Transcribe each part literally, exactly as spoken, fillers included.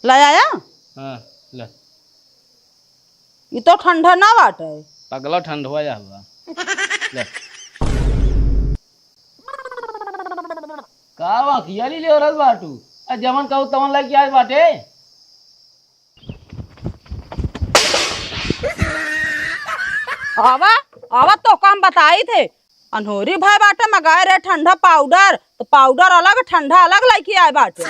ले आया? हाँ, ले। ई तो ठंडा ना बाटे। पगला ठंडवा या हुआ। ले। का वखियारी ले रहल बाटू? आ जवन कहू तवन लइके आए बाटे। आवा, आवा तो काम बताई थे। अनहोरी भय बाटे, मगाए रहे ठंडा पाउडर, तो पाउडर अलग, ठंडा अलग लइके आए बाटे।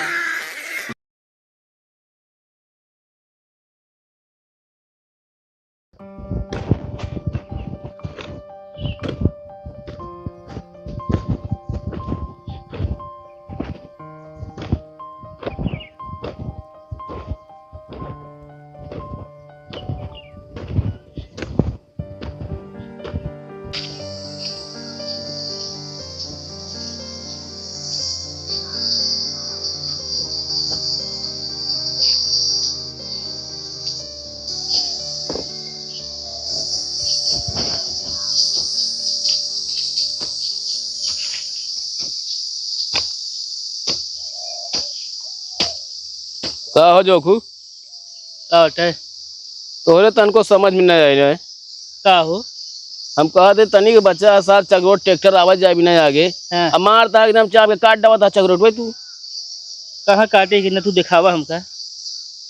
का हो जोखू? का होता है? तोहरे तनको समझ में नहीं आई रहे। का हो? हम कहत है तनी के बच्चा साथ चकरोट ट्रैक्टर आवत जाए बिना आगे। हाँ। हमार तो एकदम चाप के काट डावत है चकरोट भाई तू। कहाँ काटे कि न तू दिखावा हमका।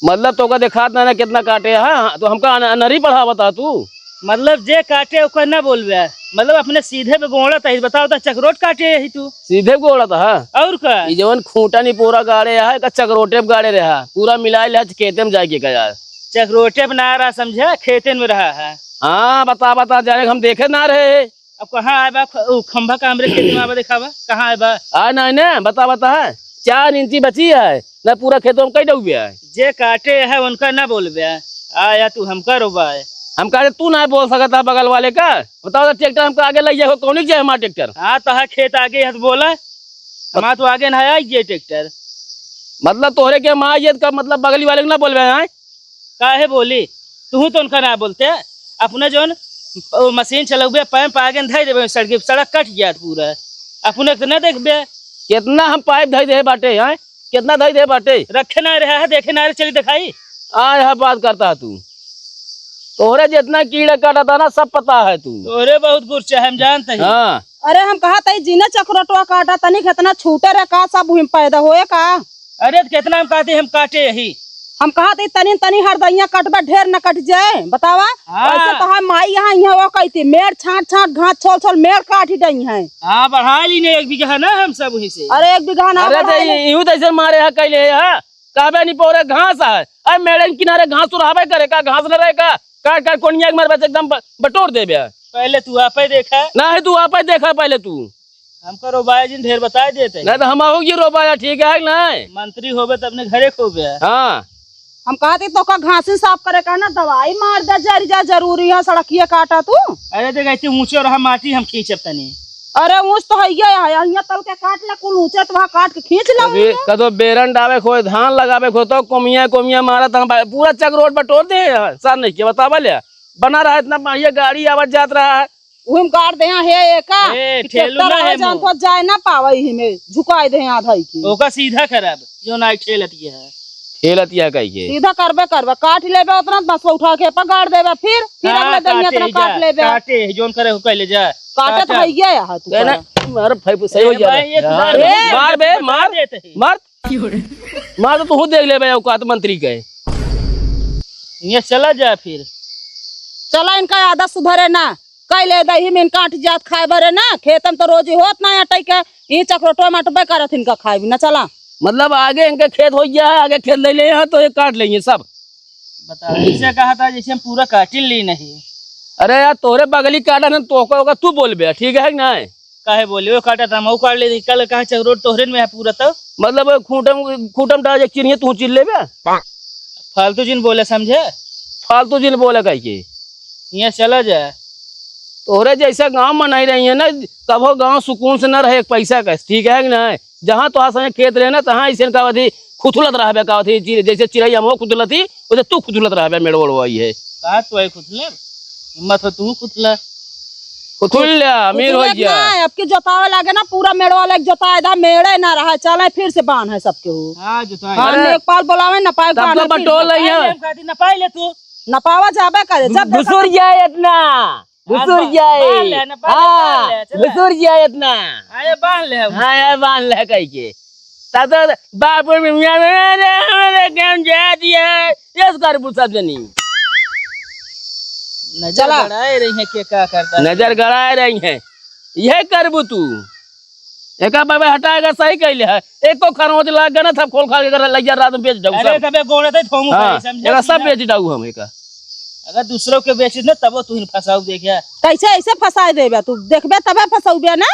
मतलब तोका दिखात ना, ना कितना काटे है, हाँ, तो हमका अन-, अनरी पढ़ावत है तू। मतलब जे काटे ओकर ना बोलबे, मतलब अपने सीधे पे गोड़त है, बताओ तो चकरोट काटे यही तू। सीधे गोड़त है। और का? ई जवन खूंटा निपोरा गाड़े है, का चकरोटे पे गाड़े रहा, पूरा मिलाए ले खेते में जाए के का यार। चकरोटे पे ना रहा समझे, खेते में रहा है। हाँ, बता, बता, जाने हम देखे ना रहे। अब कहाँ आए बा ख-, उ खंभा का हमरे खेत में आवा देखावा, कहाँ आए बा? आ नहीं ने, बता, बता है, चार इंची बची है, ना पूरा खेतवा में कई डूबे है। जे काटे है उनका ना बोलबे, आ या तू हमका रोबा है। हम कहे तू ना बोल सकता बगल वाले का, बताओ तो ट्रैक्टर हमका आगे लइ जाए, कौन के जाए हमारा ट्रैक्टर? हाँ, तो है खेत आगे है तो बोला, हमारा तो आगे ना आई जे ट्रैक्टर। मतलब तोहरे के हम आई जे का मतलब बगली वाले को ना बोलबे हैं? काहे बोली? तू तो उनका ना बोलते। अपने जौन ओ मशीन चलौबे, पाइप आगे धइ देबे, सड़क, सड़क कट जात पूरा। अपने के तो ना देखबे। कितना हम पाइप धइ दे बाटे, हैं? कितना धइ दे बाटे? रखे ना रहे है, देखे ना रहे, चली देखाई। आय है बात करता है तू। तोहरे जितना कीड़ा काटा था ना, सब पता है तू। तोहरे बहुत गुस्सा है, हम जानते हैं। हाँ। अरे हम कहा तई जीने चकरोटवा काटा तनी, कितना छूटे रहे का, सब वही में पैदा होए का? अरे तो कितना हम कहते हम काटे यही। हम कहा तई तनी तनी हरदइया कटबे, ढेर न कट जाए, बतावा। हाँ। ऐसे तो है माई यहाँ, यहाँ वो कहती मेड़ छाट छाट घास छोल छोल मेड़ काट ही डई है। हाँ बढ़ा ली ने एक बीघा ना हम सब वहीं से। अरे एक बीघा ना अरे तो बढ़ाए ले। यूं तो ऐसे मारे है कैले है, कहबे नहीं पोरे घास है। अरे मेड़े के किनारे घास तो रहबे करे का, घास न रहे का? काट काट कोनिया के मारे बस एकदम ब-, बटोर देबे। पहले तू आपे देखा। नहीं तू आपे देखा पहले तू। हमका रोबाया जिन ढेर बताए देते हैं। नहीं तो हम हो ये रोबाया ठीक है कि नहीं? मंत्री होबे तो अपने घरे खोबे। हाँ। हम कहते तो का घासिन साफ करे का ना दवाई मार दे, जरी जा जरूरी है सड़किया काटा तू। अरे देख ऐसे ऊंचे रहा माटी हम खींचब तनी। अरे ऊंच तो है ये है, यहाँ तल के काट ले कुल ऊंचे तो वहाँ काट के खींच ले अभी उनके। कदो बेरन डावे खोए, धान लगावे खोए, तो कोमिया कोमिया मारत हम बा-, पूरा चक रोड बटोर दे हैं, सर नहीं के बतावा ले। बना रहा इतना बढ़िया गाड़ी आवत जात रहा है। उहिम गाड़ दे हैं, हे एका, ए, कि ठेलू ट्रैक्टर ना हो है जान मुंह। तो जाए ना पावे ही में, झुकाए दे हैं आधा ही की। ओका सीधा करब, जो ना ठेलत ये है। खेलत यह कही के। सीधा करबे करबे, काट लेबे उतना बस उठा के पर गाड़ देबे, फिर, फिर हाँ, अगले दिन काटे इतना ही जा, काट लेबे। काटे ही, जोन करे हो कह ले जा। काटे तो काटा। है ये है तू कहना, कर। मार भाई, सही हो ए जा भाई, बे। ये हाँ, सुधार ए, दे, मार बे, सुधार मार, देते ही। मार। मार तो तू देख लेबे औकात मंत्री के। ये चला जा फिर। चला इनका आदत सुधरे ना। कह ले दही में काट जात खाए बरे ना, खेतन तो रोजी होत ना अटै के, ई चकरोटवा में अटबे करत इनका खाए भी ना चला। मतलब आगे इनके खेत हो गया है, आगे खेत ले ले हैं तो ये काट लेंगे सब। बता, इसे कहा था जैसे हम पूरा काटिल ली नहीं। अरे यार तोहरे बगली काटा ना तो ओकर, ओकर तू बोलबे, ठीक है कि नहीं? काहे बोले, वो काटा था, हम काट ले, कल कहाँ चकरोट तोहरे में है पूरा तो। मतलब वो खूंटम, खूंटम डाल एक चिड़िया तू चिल्ले बे? फालतू जिन बोले समझे? फालतू जिन बोले कह के। यहाँ चला जाए। तोहरे जैसा गांव में नहीं रही है ना, कभो गांव सुकून से न रहे एक पैसा का, ठीक है कि नहीं? जहाँ तोहार संगे खेत रहे ना, तहाँ ऐसे का अथी खुथुलत रहबे का अथी, जि-, जैसे चिड़ै हम खुथुलत ही, वैसे तू खुथुलत रहबे, मेड़ ओड़ वही है। का तो है खुथुलत? हिम्मत हो तू खुथुला। उठुल ले, अमीर हो गया। ना, अब की जोतावे लागे ना, पूरा मेड़वा लाग जोताए दा, मेड़े ना रहा, चले फिर से बांध है सबके हो। हाँ, जोताए। हाँ, अरे, लेखपाल बोलावे ना पाए, सबको बांध है फिर बटोर से। ले यहाँ। ना पाए ले तू। ना पावा जाबे करे, जब घुसुर जाए इतना। घुसुर जाए। बांध ले, ना पाए ले, हाँ, बांध ले, चले। घुसुर जाए इतना। हाँ, ये बांध ले। हाँ, ये बांध ले कह के। तब तो बाप रे, मियाँ रे, रे, रे, के हम जा दिया है। ये करबू सब जनी। नजर चला। गड़ाए रही है, के का करता है। नजर गड़ाए रही है। यह करबू तू। एका बाबा हटाएगा, सही कहले है। एको खरोंच लाग गया ना, सब खोल खाल के कर लइया रात में बेच दऊ अरे, सब। तबे गोड़े ते थोमू हाँ, करे, समझे एका सब ना? बेच दऊ हम एका। अगर दूसरों के बेचित ना, तबो तू ही फंसाऊ देखिया। कैसे ऐसे फंसाए देबे तू? देखबे तबे फंसौबे ना।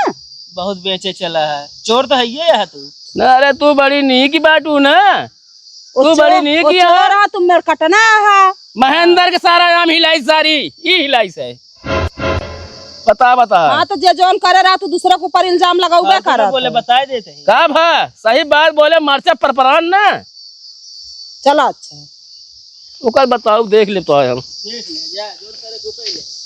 बहुत बेचे चला है। चोर तो है ये है तू। ना, अरे तू बड़ी नीक बाटू ना। ओ तू बड़ी चोर, नीक ओ ही है। चोर है, तू मेरकटना है। महेंद्र के सारा नाम हिलाइस सारी, ई हिलाइस है। बता, बता। हाँ, तो जे जौन करे रहा, तू दूसरे के ऊपर इल्जाम लगाउबे हाँ, तो करत बोले, है। बताए देते हैं। का भा? सही बात बोले, मरचा परपरान ना। चला, अच्छा। ओकर बताओ, देख ले तो है हम। देख ले, जा, जोर करे, घुपे ले।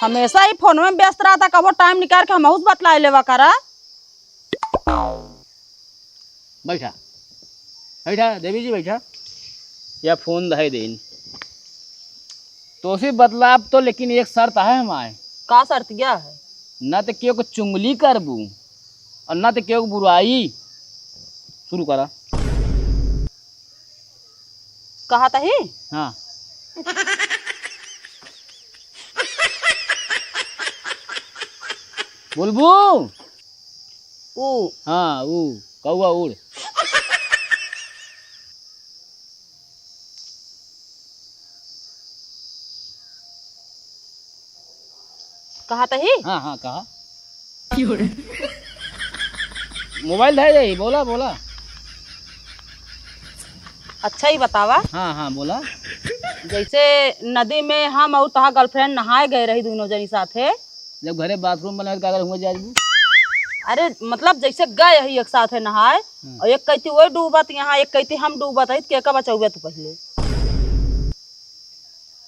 हमेशा ही फोन में व्यस्त रहता, कबो टाइम निकाल के हमहू से बतलाए लेवा करा। बैठा, बैठा देवी जी, बैठा। या फोन धै देन। तोसे बतलाब तो, लेकिन एक शर्त है हमारे। का शर्त क्या है? ना तो केहू के चुंगली करबू और ना तो केहू के बुराई। शुरू करा। कहा तही? हाँ। बोलबू? ऊ। हाँ, ऊ। कौआ उड़। कहा तही? हाँ, हाँ, कहा। मोबाइल धै जाई, बोला, बोला। अच्छा ही बतावा। हाँ, हाँ, बोला। जैसे नदी में हम और तोहार girlfriend नहाए गए रही दोनों जनी साथे। जब घरे bathroom बना है, तो का करे हुआ जाए? अरे, मतलब, जैसे गए ही एक साथे नहाए, हाँ। और एक कहती वो डूबत यहाँ, एक कहती हम डूबत है, तो के का बचाउबे तू पहले?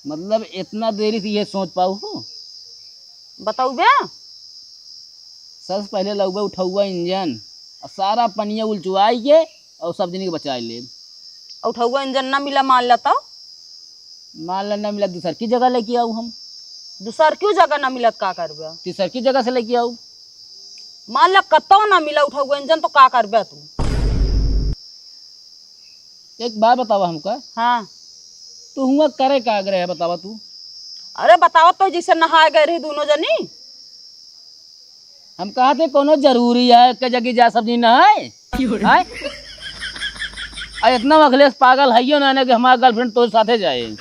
मतलब, इतना देरी से ये सोच पाऊ हो? बताउबे? सबसे पहले लउबे उठउआ इंजन, और सारा पनिया उलचुआई के, और सब जनी के बचाए लेब। उठउआ इंजन ना मिला, मान ला तो? मान ला ना मिला, दूसर की जगह लेके आऊ हम। दूसर क्यों जगह ना मिलत, का करबे? तीसर की जगह से लेके आऊ। मान ला कतौ ना मिला उठउआ इंजन, तो का करबे तू? एक बात बतावा हमका। हाँ। तू हुआ करे का आग्रह है, बतावा तू। अरे बतावा तो, जैसे नहाए गए रही दोनों जनी। हम कहा थे कोनो जरूरी है के जगह जा सब जनी नहाए? क्यों रे? हैं? आ इतना अखिलेश पागल है यो ना, ना कि हमारा girlfriend तो साथे जाए।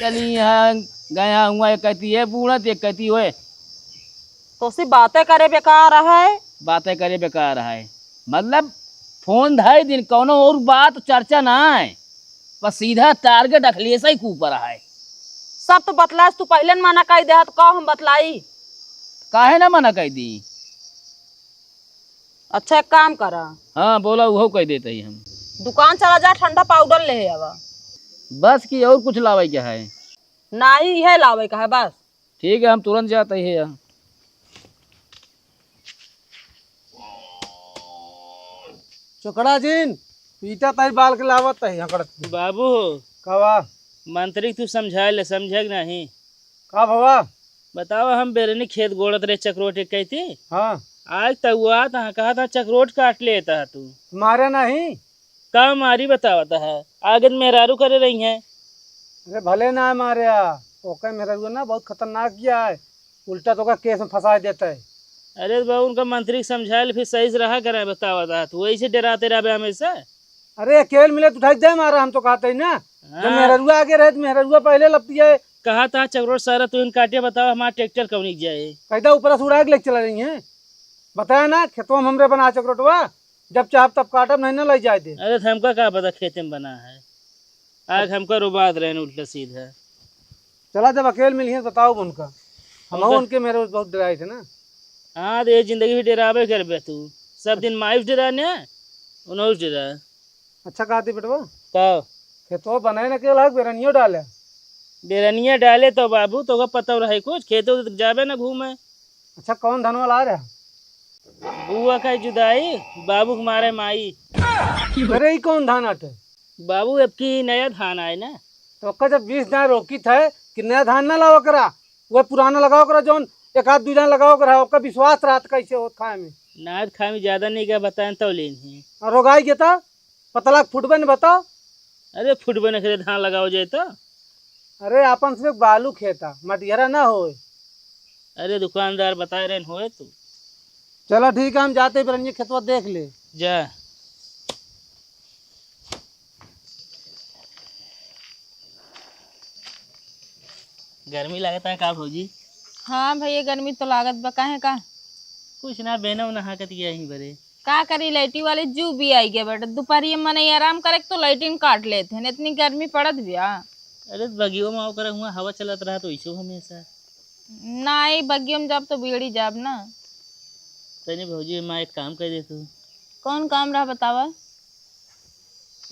चली यहाँ गया हुआ, एक कहती है बूढ़ा, एक कहती होए। तो सी बातें करे बेकार है। बातें करे बेकार है, मतलब फोन धई दिन, कौनो और बात चर्चा ना है, बस सीधा target अखिलेश ही के ऊपर है। सब तो बतलास, तू पहले न मना कई दे, तो का हम बतलाई? काहे ना मना कई दी? अच्छा, एक काम करा। हाँ, बोला, उहो कह देते ही हम। दुकान चला जा, ठंडा पाउडर ले आवा। बस की और कुछ लावे के है? नाही, इहे लावे का है बस। ठीक है, हम तुरंत जाते ही हैं। चोकड़ा जिन, पीटा ताई बाल के लावत है हकड़त। बाबू। का बा? मंत्री तू समझाए ले, समझे कि नहीं? का भवा? बतावा, हम बेरनी खेत गोड़त रहे, चकरोट एक कही थी। हाँ। आज तक हुआ था, कहा था चकरोट काट लेता है तू। मारे नहीं? का मारी बतावत है, आगे मेहरारू करे रही हैं। अरे भले ना मारे आ, ओकर मेहरारू ना बहुत खतरनाक किया है, उल्टा तो ओकर केस में फंसा देता है। अरे बाबू, उनका मंत्री के समझाइल, फिर सही से रहा करे, बतावा दा, तू वही से डराते रहबे हमेशा। अरे अकेल मिले तो उठाई दे मारा, हम तो कहते ही ना। जब हाँ। मेहररुआ आगे रहे तो मेहररुआ पहले लपटी है। कहा था चकरोट सारा तू इन काटे, बताओ हमारा ट्रैक्टर कौनी जाए। कैदा ऊपर से उड़ा के लेके चला रही है। बताया ना, खेतवा में हमरे बना चकरोटवा, जब चाहब तब काटब, नहीं ना ले जाए दे। अरे तो हमका का पता खेते में बना है, आग हमका रोबात रहे उल्टा सीधा। चला जब अकेल मिली है बताओ उनका, हम उनका उनके मेरे बहुत डराए थे ना। हाँ, तो ये जिंदगी भी डरावे करबे तू, सब दिन माई से डराने, उन्हों से डरा। अच्छा कहती बेटवा, का? खेतवा बनाए ना के लाग बेरनियो डाले। बेरनिया डाले तो बाबू, तोका पता रहे कुछ, खेतों तो जाबे ना घूमे। अच्छा, कौन धनवा ला रहा? बुआ का जुदाई, बाबू के मारे माई। अरे, ई कौन धान आटे? बाबू, अब की नया धान आए ना। तो ओका जब बीस दान रोकी थे कि नया धान ना लावा करा, वह पुराना लगावा करा, जौन एक आध दू दान लगावा करा, ओका विश्वास रहत कैसे होत खाए में? ना खाए में ज्यादा नहीं क्या बताएं तो लेन ही। और रोगाई गेता? पतला फुटबे न बताओ। अरे फुटबे न करे, धान लगाओ जाए तो। अरे आपन सिर्फ बालू खेता, मटियरा ना होए। अरे दुकानदार बताए रहे होए तू। चलो ठीक है, हम जाते हैं, फिर ये खेतवा देख ले। जा। गर्मी लागत है का भौजी? हाँ भैया, गर्मी तो लागत बा। काहे का? कुछ ना, बेनव नहा के तिया ही बरे। का करी, लाइटी वाले जू भी आई गया बेटा। दोपहरिया मनई आराम करे तो लाइटिन काट लेत हैं, इतनी गर्मी पड़त बिया। अरे, बगियो में ओकरा हुआं हवा चलत रहा तो ऐसो हमेशा। नाई, बगियो में जाब तो बिगड़ी जाब ना। तनी भौजी, माँ एक काम कर दे तू। कौन काम रहा बतावा?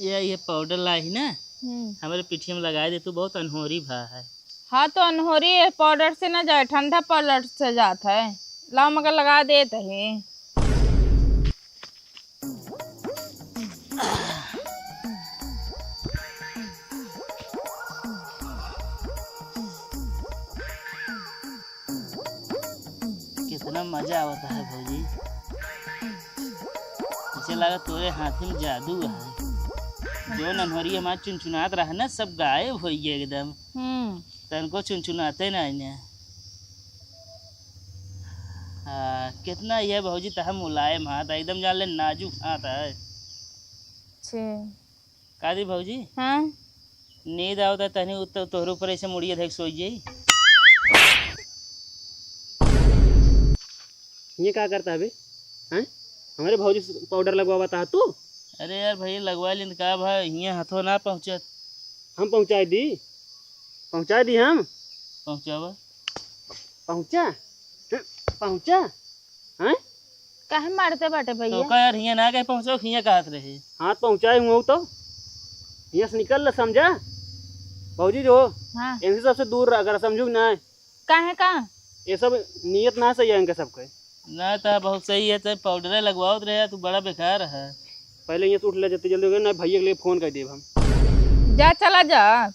ये, ये पाउडर लाई ना, हम्म। हमारे पिठिया में लगा दे तू, बहुत अनहोरी भा है। हाँ, तो अनहोरी ये पाउडर से ना जाए, ठंडा पाउडर से जात है। लाओ, मगर लगा देत है। कितना मजा आवत है भौजी, जैसे लागत तोरे हाथ में जादू है। जो नन्हरी हमार चुनचुनात रहा ना, सब गायब हो गया एकदम। हम्म। तनको चुनचुनाते ना इन्हें। हाँ, कितना ये भौजी तह मुलायम हाथ है, एकदम जान ले नाजुक हाथ है। छे। का दी भौजी? हाँ? नींद आवता तहनी उत्तर तोहरे ऊपर ऐसे मुड़िया धइके सोई जाई। ये का करता अबे? हैं? हमारे भौजी से पाउडर लगवावता है तू? अरे यार भैया, लगवा लेन का भाई, हियाँ हाथों ना पहुँचत। हम पहुँचाई दी, पहुँचाई दी हम। पहुँचावा। पहुँचा? हैं? पहुँचा? हैं? काहे मारते बाटे भैया? तो का यार, हियाँ ना गए पहुँचो, हियाँ कहत रहे। हाथ पहुँचाए हुआ तो हियाँ से निकल ले, समझा? भौजी जो, हाँ। इनसे सबसे दूर रहा कर, समझू कि ना? काहे का? ये सब नियत ना सही है इनका सबके। ना, तो बहुत सही है, तो पाउडर लगवाओ तो रहे, तू बड़ा बेकार है। पहले यहाँ से उठ ले, जल्दी जल्दी हो गया ना, भैया के लिए फोन कर देब हम। जा, चला जा।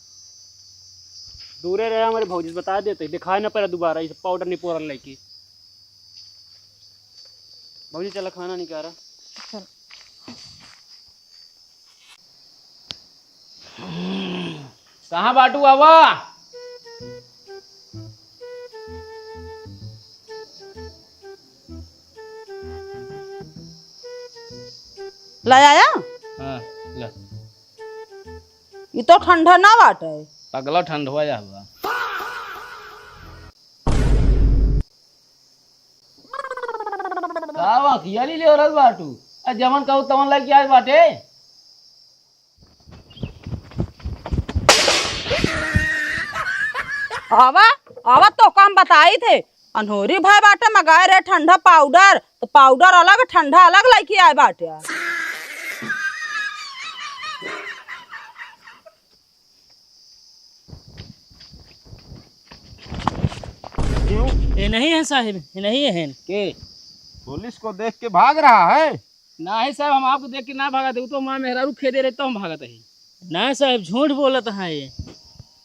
दूरे रहे हमारे भौजी से, बता देते, दिखाए ना पड़ा दोबारा ये पाउडर निपोरल लेके। भौजी चला, खाना निकारा। चल। कहाँ बाटू आवा? ले आया? हाँ, ले। ई तो ठंडा ना बाटे। पगला ठंडवा या हुआ। का वाकिया ली ले रहल बाटू? आ जवन कहू तवन लेके आए बाटे। आवा, आवा तो काम बताई थे। अनहोरी भाई बाटे मगाए रहे ठंडा पाउडर, तो पाउडर अलग ठंडा अलग लेके आए बाटे। क्यों? ये नहीं है साहब, ये नहीं है। के? पुलिस को देख के भाग रहा है? नहीं साहब, हम आपको देख के ना भागत है, वो तो हमारा मेहरारू खेदे रहे तो हम भागत है। ना साहब, झूठ बोलत है ये।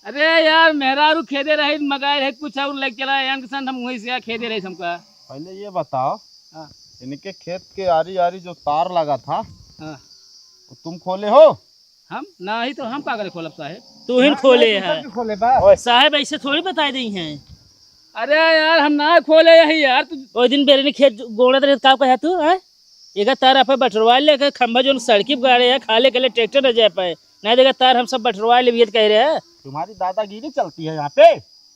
अरे यार, मेहरारू खेदे रहे, मगाए रहे, कुछ और लेके चला, यार, किसान हम वहीं से खेदे रहे हमका। पहले ये बताओ, हाँ। इनके खेत के आरी आरी जो तार लगा था, हाँ। वो तुम खोले हो? हम? ना ही तो हम का करे खोलब साहेब? तू ही ना, खोले ना, है। दूसर के खोले बा। ओए। साहेब ऐसे थोड़ी बताई दी हैं। अरे यार, हम ना खोले यही यार, तू ओइ दिन बेरे ने खेत गोड़त रहे, का कहे तू, हैं? एका तार आपे बटरवा ले, के खंभा जोन सड़की पे गाड़े है, खाले के लिए ट्रैक्टर न जाए पाए, ना देगा तार हम सब बटरवा ले, ये तो कह रहे हैं। तुम्हारी दादागिरी चलती है यहाँ पे।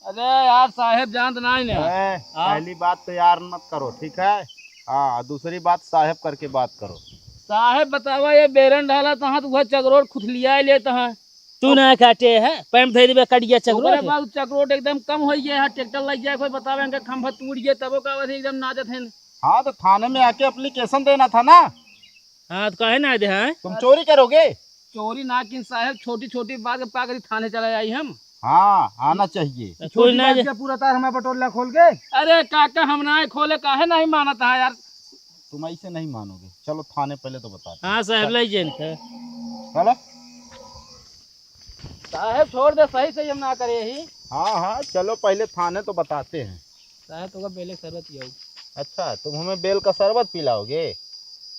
अरे यार, साहेब जानत ना ही ना। ए, हाँ। पहली बात तो यार मत करो, ठीक है? हाँ, दूसरी बात साहेब करके बात करो। साहेब बतावा, ये बेरन डाला तहाँ तो वह चकरोट खुथलिया लेत है। तू ना काटे है, पैम धइ देबे, कट गया ओकरे चकरोट। बाद चकरोट एकदम कम हो गया है, ट्रैक्टर लग गया, कोई बतावे इनका खंभा टूट गया, तबो का वैसे एकदम नाचत है। हाँ, तो थाने में आके एप्लीकेशन देना था ना। हाँ, तो काहे ना दे, हाँ? तुम चोरी करोगे? चोरी ना किन साहेब, छोटी छोटी बात के का करी, थाने चले आई हम। हाँ, आना चाहिए। तो छोटी कोई ना बात दे। क्या पूरा तार हमारे बटोला खोल के? अरे काका, हम ना खोले, काहे नहीं मानत है यार? तुम ऐसे नहीं मानोगे, चलो थाने पहले तो बताते हैं। हाँ साहेब, ले जाइन का। चलो। साहेब छोड़ दे, सही सही हम ना करे ही। हाँ, हाँ, चलो पहले थाने तो बताते हैं। साहेब, तो का बेले शरबत पियाऊ। अच्छा, तुम हमें बेल का शरबत पिलाओगे?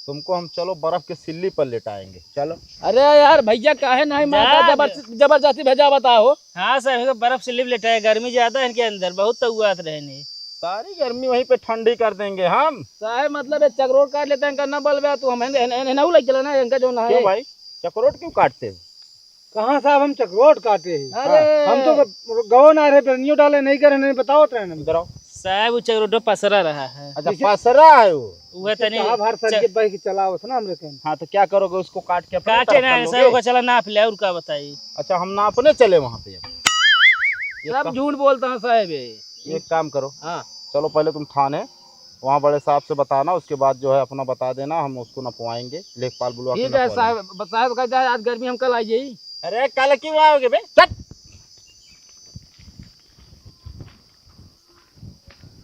तुमको हम चलो बर्फ के सिल्ली पर लेटाएंगे, चलो। अरे यार भैया, काहे नहीं मानता, जा। जबर-, जबरदस्ती भेजा बताओ। हाँ साहेब, इनको बर्फ सिल्ली पर लेटाए, गर्मी ज्यादा है इनके अंदर, बहुत तउआत रहे नहीं। सारी गर्मी वहीं पे ठंडी कर देंगे हम। साहेब, मतलब ये चकरोट काट लेते हैं, इनका ना बलबे तू, हम इन्हें, इन्हें, इन्हें ना लग चला ना, इनका जो ना क्यों है। भाई, चकरोट क्यों काटते हो? कहाँ साहब हम चकरोट काटे हैं? अरे। हम तो ग-, गौ ना रहे, बेरनियो डाले नहीं करे, नहीं बतावत रहे ना। इधर आओ। साहब, वो चकरोटो पसरा रहा है। अच्छा, कैसे? पसरा है वो। वह तनी साहब हर साल च- ये बाइक चलावत ना हमरे कन। हाँ, तो क्या करोगे, उसको काट के अपने काटे तरफ ना कर है, लोगे? साहब, ओका चला नाप ले, और का बताई? अच्छा, हम नापने चले वहाँ पे अब। ये सब काम, झूठ बोलता है साहब ये। एक काम करो। हाँ। चलो पहले तुम थाने, वहाँ बड़े साहब से बताना, उसके बाद जो है अपना बता देना, हम उसको नपवाएंगे, लेखपाल बुलवा के ठीक है नपवा लेंगे। साहब, साहब कहता है आज गर्मी हम कल आ जाई। अरे कल क्यों आओगे बे? चट!